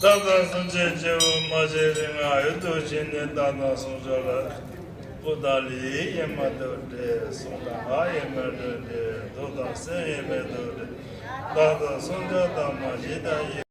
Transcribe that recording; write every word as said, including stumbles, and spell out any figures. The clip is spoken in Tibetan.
བདག་དང་སེམས་ཅན་སྐྱེ་བོ་མ་སྐྱེས་རིགས་ལྔ་ཡུལ་དུ་ཞིག་ནས། བདག་དང་སྲུང་སྐྱོབ་ལ། སྐུ་དང་ལུས་ཡིས་མ་དུ་བྲེལ། གསུང་དང་ངག་ཡིས་མ་དུ་བྲེལ། གདུགས་དང་སེམས་ཡིས་མ་དུ་བྲེལ། བདག་དང་སྲུང་སྐྱོབ་དང་མ་ཞི་དང་ཡི།